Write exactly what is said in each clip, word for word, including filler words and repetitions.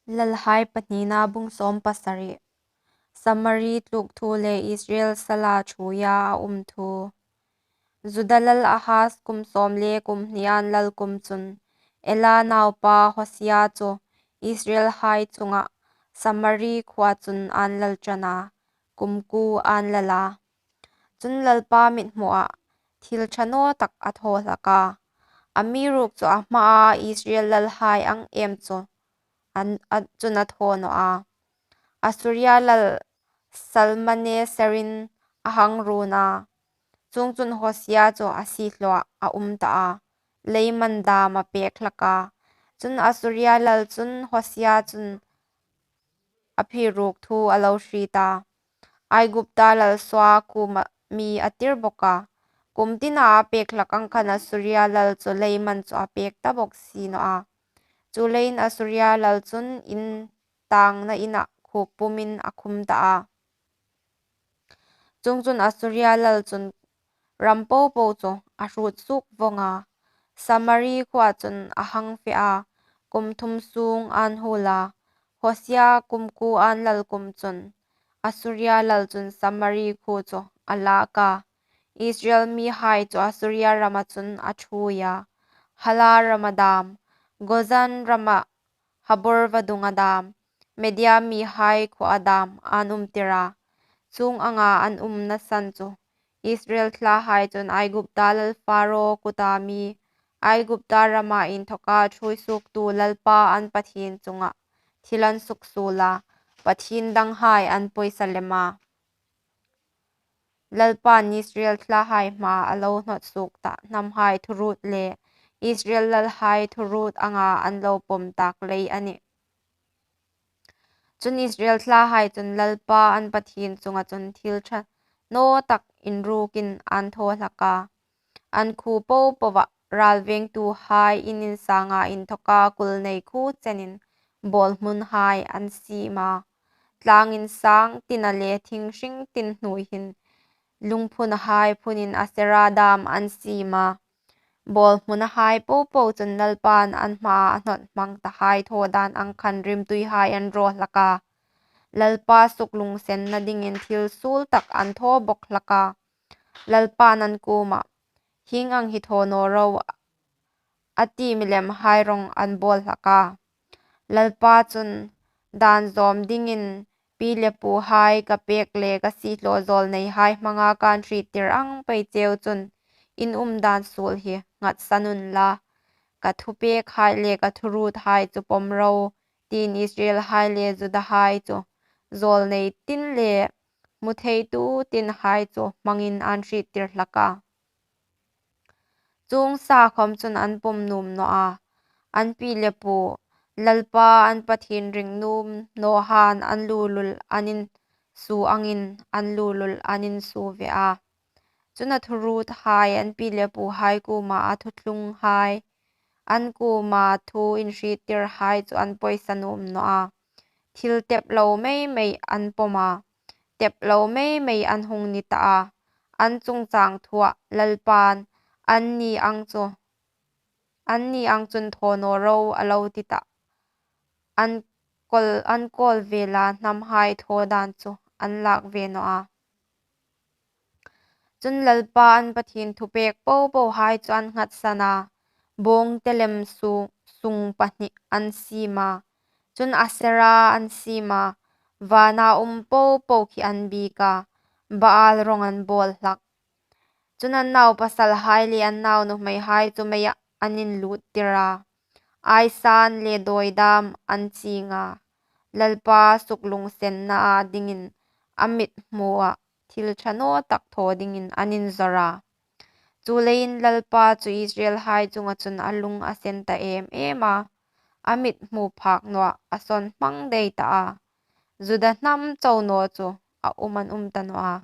Lalhai pahnina bung sawm pasari. Samari tluk thu le Israel sala thuoia a um thu. Juda lal Ahaz kum sawm le kum hni an lal kum chun, Ela naupa Hosia chu Israel hai chunga Samari khuoa chun an lal ṭan a, kum kuo an lal a. Chun Lalpa mithmuah thil ṭha naw tak a thaw hlak a. Amiruokchu a hmaa Israel lalhai ang em chu an, a, chun a thaw naw a. Assuria lal Salmaneserin a hang run a. Chuongchun Hosia chu a siehlawah a um ta a. Leiman dam a pek hlak a. Chun Assuria lal chun Hosia chun a phirruk thu a lo hriet a. Aigupta lal So kuoma mi a tir bawk a. Kum tina a pek hlak ang khan Assuria lal chu leiman chu a pek ta bawk si naw a. Chuleiin Assuria lal chun intangna inah khuk pumin a khum ta a. Chuongchun Assuria lal chun ram popo chu a hrut suok vawng a. Samari khuoa chun a hang fe a, kum thum sung an huol a. Hosia kum kuo an lal kum chun Assuria lal chun Samari khuo chu a lak a. Israel mihai chu Assuria rama chun a thuoi a. Hala rama dam, Gozan rama Habor vadunga dam, Media mihai khuoa dam an um tir a. Chuong anga an umna san chu Israel thlahai chun Aigupta lal Pharaoh kuta mi, Aigupta rama inthoka thuoi suoktu Lalpa an Pathien chunga thil an suksuol a, pathien danghai an pawisa lem a. Lalpa'n Israel thlahai hmaa a lo hnawt suok ta hnamhai thuruot le Israel lalhai thuruot anga an lo pawm tak lei a nih. Chun Israel thlahai chun Lalpa an Pathien chunga chun thil ṭha naw tak inrukin an thaw hlak a. An khuo popoa ralvengtuhai in insanga inthoka kul nei khuo chenin bawlhmunhai an siem a. Tlang insang tina le thing hring tin hnuoi hin lungphunhai phunin Asera dam an siem a. Bawlhmunhai popo chun Lalpa'n an hmaa a hnawt hmang tahai thaw dan ang khan rimtuihai an raw hlak a. Lalpa suklungsenna dingin thil suol tak an thaw bawk hlak a. Lalpa'n an kuomah, hieng ang hi thaw naw ro, a ti milimhai rawng an bawl hlak a. Lalpa chun, dan zawm dingin pi le puhai ka pek le ka siehlaw zawlneihai hmanga kan hriettir ang pei cheu chun in um dan suol hi nghatsan unla, ka thupekhai le ka thuruothai chu pawm ro, tiin Israelhai le Judahai chu zawlnei tin le hmu theitu tinhai chu hmangin an hriettir hlak a. Chuong sa khawm chun an pawm nuom naw a. An pi le pu, Lalpa an Pathien ring nuom nawhai an lulul an insuo angin an lulul an insuo ve a. Chun a thuruothai an pi le puhai kuoma a thuthlunghai, an kuoma thu inhriettirhai chu an pawisa nuom naw a. Thil tep lo mei mei an pawm a. Tep lo mei mei an hung ni ta a. An chungchang thua Lalpa'n anni ang chu, anni ang chun thaw naw ro a lo ti ta. An kawl, an kawl vela hnamhai thaw dan chu an lak ve naw a. Chun Lalpa an Pathien thupek popohai chu an nghatsan a, bawngte lem su-, sung pahni an siem a. Chun Asera an siem a, vana um popo khi an biek a, Baal rawng an bawl hlak. Chun an naupasalhai le an naunuhmeihai chu meia an inluttir a, aisan le dawi dam an ching a, Lalpa suklungsenna a dingin a mithmua thil ṭha naw tak thaw dingin an inzawr a. Chuleiin Lalpa chu Israelhai chunga chun a lung a sen ta em em a, a mithmu phak nawah a sawn hmang dai ta a. Juda hnam chau naw chu a um an um ta naw a.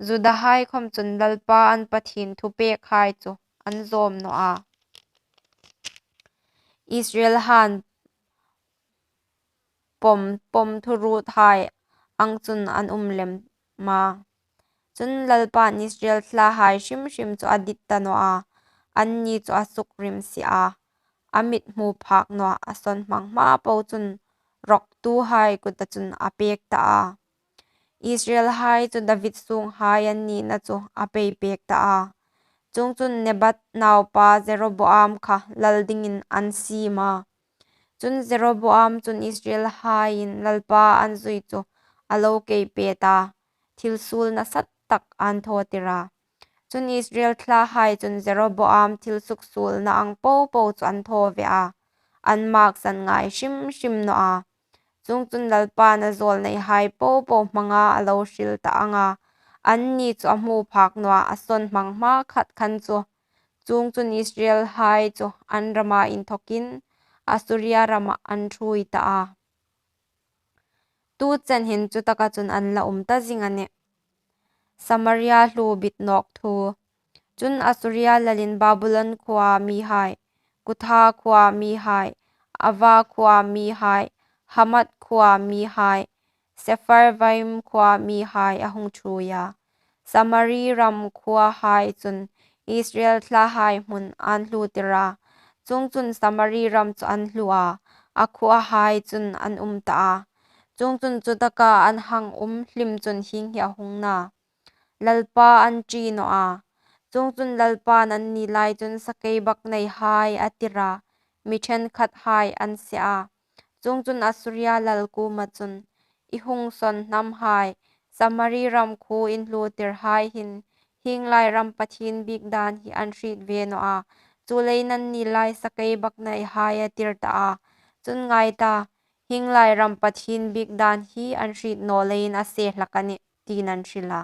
Judahai khawm chun Lalpa an Pathien thupekhai chu an zawm naw a. Israelhai'n pawm, pawm thuruothai ang chun an um lem a. Chun Lalpa'n Israel thlahai hrim hrim chu a dit ta naw a, anni chu a sukrim si a, a mithmu phak nawah a sawn hmang hma po chun rawktuhai kuta chun a pêk ta a. Israelhai chu David sûnghai an nina chu a pei pêk ta a. Chuongchun Nebat naupa Jeroboam kha lal dingin an siem a. Chun Jeroboam chun Israelhaiin Lalpa an zui chu a lo kei pêt a, thil suol nasatak an thawtir a. Chun Israel thlahai chun Jeroboam thil suksuolna ang po po chu an thaw ve a, an mâksan ngai hrim hrim naw a. Chuongchun Lalpain a zâwlneihai po po hmanga a lo hril ta ang a, anni chu a hmu phâk naw a, a sawn hmang hmakhat khan chu. Chuongchun Israelhai chu an rama inthawkin Assuria ramah an ṭhuoi ta a. Tu chen hin chutaka chun an la um ta zing a nih. Samaria hluo bit nâwk thu. Chun Assuria lalin Babulon khuoa mihai, Kutha khuoa mihai, Ava khuoa mihai, Hamath khuoa mihai, Sepharvaim khuoa mihai a hung ṭhuoi a. Samari ram khuoahai chun Israel thlahai hmun an hluotir a. Chuongchun Samari ram chu an hluo a, a khuoahai chun an um ta a. Chuongchun chutaka an hang um hlim chun hieng hi a hung na: Lalpa an ṭi naw a. Chuongchun Lalpain anni lai chun sakeibakneihai a tir a, mi ṭhenkhathai an sie a. Chuongchun Assuria lal kuoma chun, I hung sawn hnamhai, Samari ram khuo inhluotirhai hin hieng lai ram pathien biek dân hi an hriet ve naw a, chuleiin anni lai sakeibakneihai a tir ta a. Chun ngai ta, hieng lai ram pathien biek dân hi an hriet naw leiin a se hlak a nih, tiin an hril a.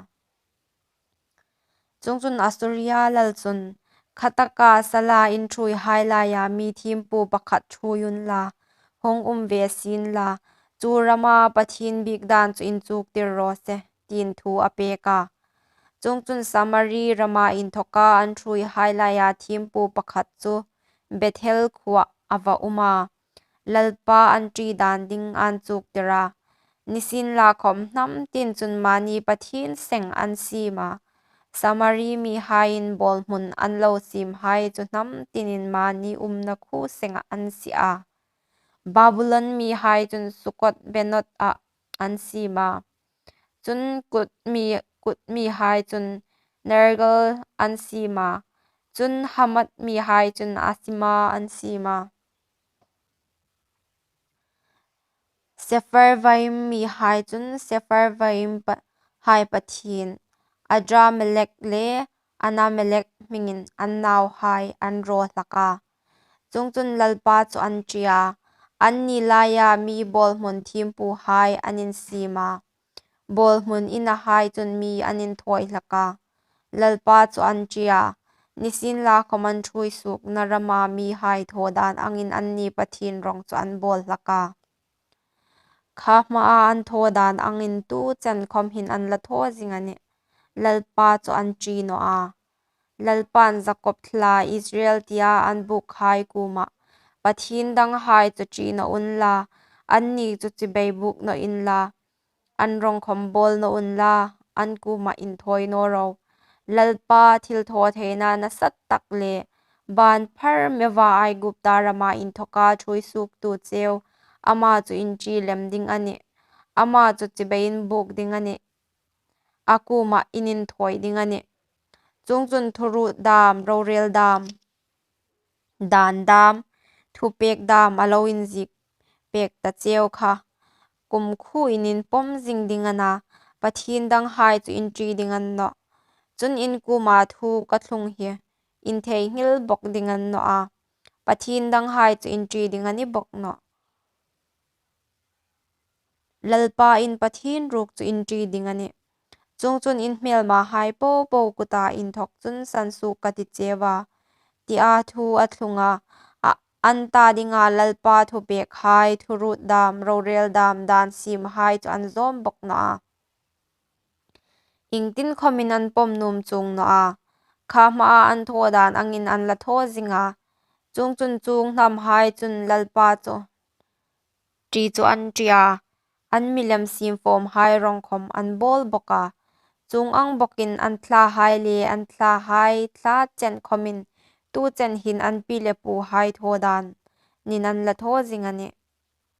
Chuongchun Assuria lal chun, Khataka sala in ṭhuoihai laia mi thiempu pakhat ṭhuoi unla, hung um ve sienla, chu rama pathien biek dân chu inchuktir raw se, tiin thu a pêk a. Chuongchun Samari rama inthawka an ṭhuoihai laia thiempu pakhat chu Bethel khuoah a va um a, Lalpa an ṭi dân ding an chuktir a. Nisienlakhawm hnam tin chun mani pathien seng an siem a, Samari mihaiin bâwlhmun an lo siemhai chu hnam tinin mani umna khuo sengah an sie a. Babulon mihai chun Sukkoth-benothah an siem a. Chun Kut mi, Kut mihai chun Nergal an siem a. Chun Hamath mihai chun Asima an siem a. Sepharvaim mihai chun Sepharvaim pa-, hai pathien Adramelek le Anamelek hmingin an nauhai an raw hlak a. Chuongchun Lalpa chu an ṭi a, anni laia mi bâwlhmun thiempuhai an insiem a, bâwlhmun inahai chun mi an inthawi hlak a. Lalpa chu an ṭi a, nisienlakhawm an ṭhuoi suokna rama mihai thaw dân angin anni pathien rawng chu an bâwl hlak a. Kha hmaa an thaw dân angin tu chen khawm hin an la thaw zing a nih, Lalpa chu an ṭi naw a. Lalpain Jakob thla Israel tia an bukhai kuomah, Pathien danghai chu ṭi naw unla, anni chu chibai buk naw unla, an rawng khawm bâwl naw unla, an kuomah inthawi naw ro. Lalpa thilthawtheina nasatak le ban phar meua Aigupta rama inthawka ṭhuoi suoktu cheu, ama chu in ṭi lem ding a nih. Ama chu chibai in buk ding a nih. A kuomah in inthawi ding a nih. Chuongchun thuruot dâm, rorêl dâm, dân dâm, thupêk dâm a lo inziek pêk ta cheu kha kumkhuoin in pawm zing ding a na, pathien danghai chu in ṭi ding a ni nawh. Chun in kuoma thu ka thlung hi in theinghil bawk ding a ni nawh a, pathien danghai chu in ṭi ding a ni bawk nawh. Lalpa in Pathien ruok chu in ṭi ding a nih. Chuongchun in hmêlmahai po po kuta inthawk chun sansuok ka ti cheu a, tia thu a thlung a, a, an ta dinga Lalpa thupêkhai, thuruot dâm, rorêl dâm, dân siemhai chu an zâwm bawk nawh a. Iengtin khawmin an pawm nuom chuong naw a, kha hmaa an thaw dân angin an la thaw zing a. Chuongchun chuong hnamhai chun Lalpa chu ṭi chu an ṭi a, an milem siem fâwmhai rawng khawm an bâwl bawk a. Chuong ang bawkin an thlahai le an thlahai thla chen khawmin tu chen hin an pi le puhai thaw dânin an la thaw zing a nih.